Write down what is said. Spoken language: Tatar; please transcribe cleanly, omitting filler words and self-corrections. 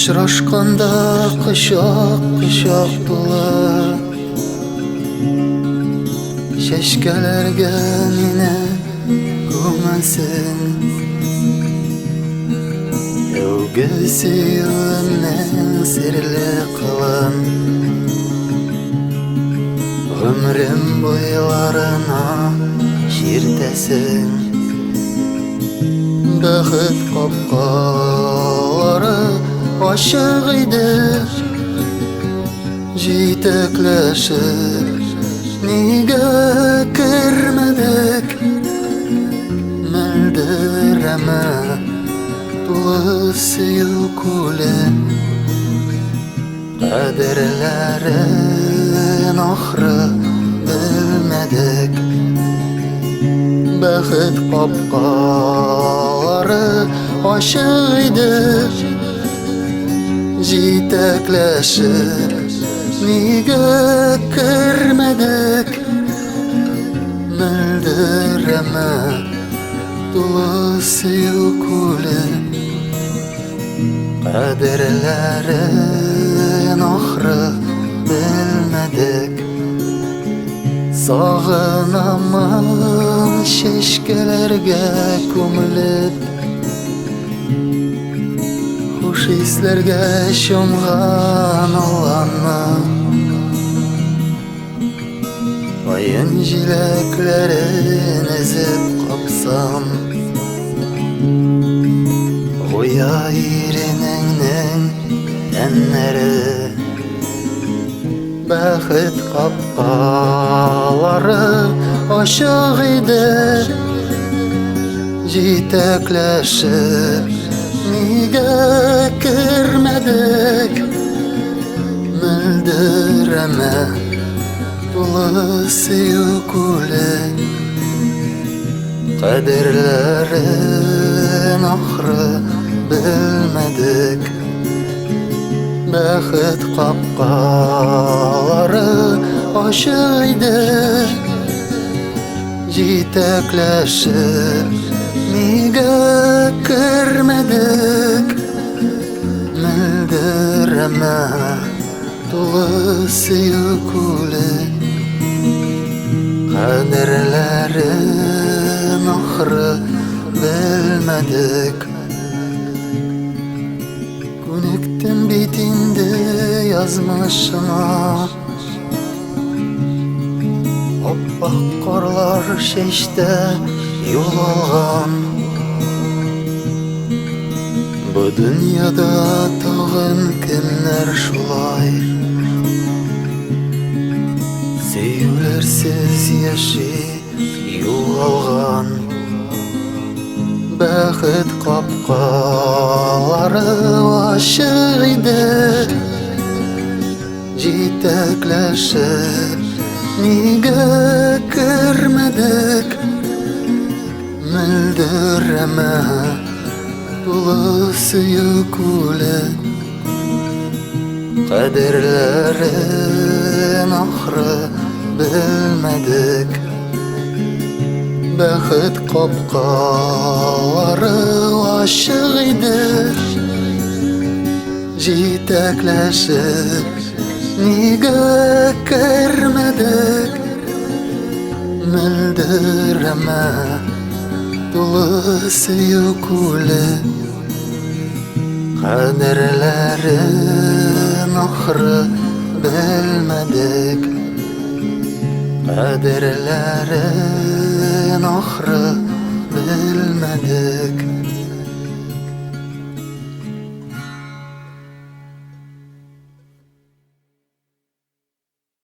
Очрашканда кочак кочак тулы чәчкәләргә мине күмәсең. Тәүге сөюемнең серле кылын гомерем буйларына чиртәсең. Бәхет капкалары ачык иде, җитәкләшеп нигә кермәдек? Мөлдерәмә тулы сөю күле, кадерләрен ахры белмәдек. Бәхет капкалары ачык иде, җитәкләшеп нигә кермәдек? Мөлдерәмә тулы сөю күле, кадерләрен ахры белмәдек. Сагынамын чәчкәләргә күмелеп, хуш исләргә чумган аланны. Каен җиләкләрен өзеп капсам, гүя иренеңнең тәннәре. Бәхет капкалары ачык иде, җитәкләшеп нигә кермәдек? Мөлдерәмә тулы сөю күле, кадерләрен ахры белмәдек. Бәхет капкалары ачык иде, җитәкләшеп нигә кермәдек? Мөлдерәмә тулы сөю күле, кадерләрен ахры белмәдек. Күнектем бит инде язмышыма, аппак карлар чәчтә юл алган. Бу дөньяда тагын кемнәр шулай сөюләрсез яши, югалган. Бәхет капкалары ачык иде, җитәкләшеп нигә кермәдек? Мөлдерәмә тулы сөю күле, кадерләрен ахры белмәдек. Бәхет капкалары ачык иде, җитәкләшеп нигә кермәдек? Мөлдерәмә тулы сөю күле, кадерләрен ахры белмәдек. Кадерләрен ахры белмәдек.